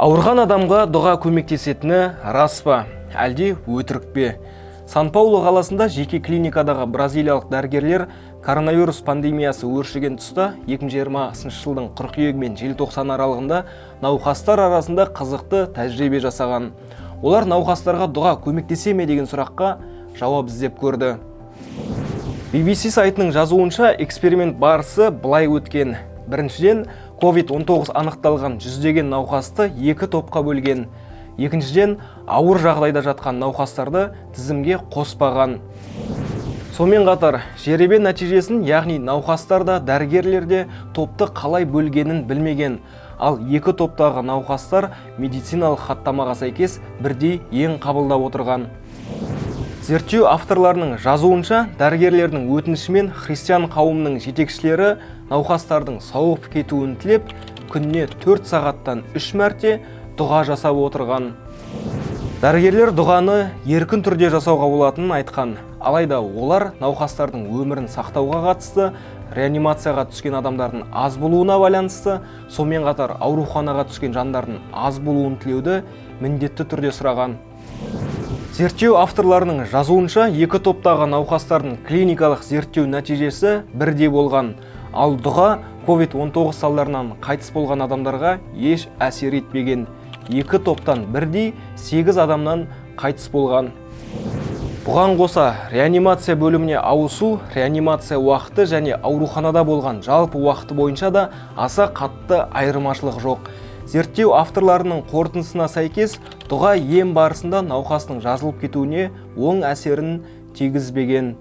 Ауырған адамға дұға көмектесетіні рас па, әлде өтірік пе? Сан Паулу қаласында жеке клиникадағы бразилиялық дәрігерлер коронавирус пандемиясы өршіген тұста 2020 жылдың қыркүйегі мен желтоқсан аралығында науқастар арасында қызықты тәжірибе жасаған. Олар науқастарға дұға көмектесе ме деген сұраққа жауап іздеп көрді. BBC сайтының жазуынша, эксперимент барысы былай өткен. Біріншіден, COVID-19 анықталған жүздеген науқасты екі топқа бөлген. Екіншіден, ауыр жағдайда жатқан науқастарды тізімге қоспаған. Сонымен қатар, жеребе нәтижесін, яғни науқастар да, дәрігерлер де топты қалай бөлгенін білмеген. Ал екі топтағы науқастар медициналық хаттамаға сәйкес бірдей ем қабылдап отырған. Зерттеу авторларының жазуынша, дәрігерлердің өтінішімен христиан қауымының жетекшілері науқастардың сауығып кетуін тілеп, күніне 4 сағаттан 3 мәрте дұға жасап отырған. Дәрігерлер дұғаны еркін түрде жасауға болатынын айтқан. Алайда олар науқастардың өмірін сақтауға қатысты, реанимацияға түскен адамдардың аз болуына байланысты, сонымен қатар ауруханаға түскен жандардың аз болуын тілеуді міндетті түрде сұраған. Зерттеу авторларының жазуынша, екі топтағы науқастардың клиникалық зерттеу нәтижесі бірдей болған. Ал дұға COVID-19 салдарынан қайтыс болған адамдарға еш әсер етпеген. Екі топтан бірдей 8 адамнан қайтыс болған. Бұған қоса, реанимация бөліміне ауысу, реанимация уақыты және ауруханада болған жалпы уақыты бойынша да аса қатты айырмашылық жоқ. Зерттеу авторларының қорытындысына сәйкес, дұға ем барысында науқастың жазылып кетуіне оң әсерін тигізбеген.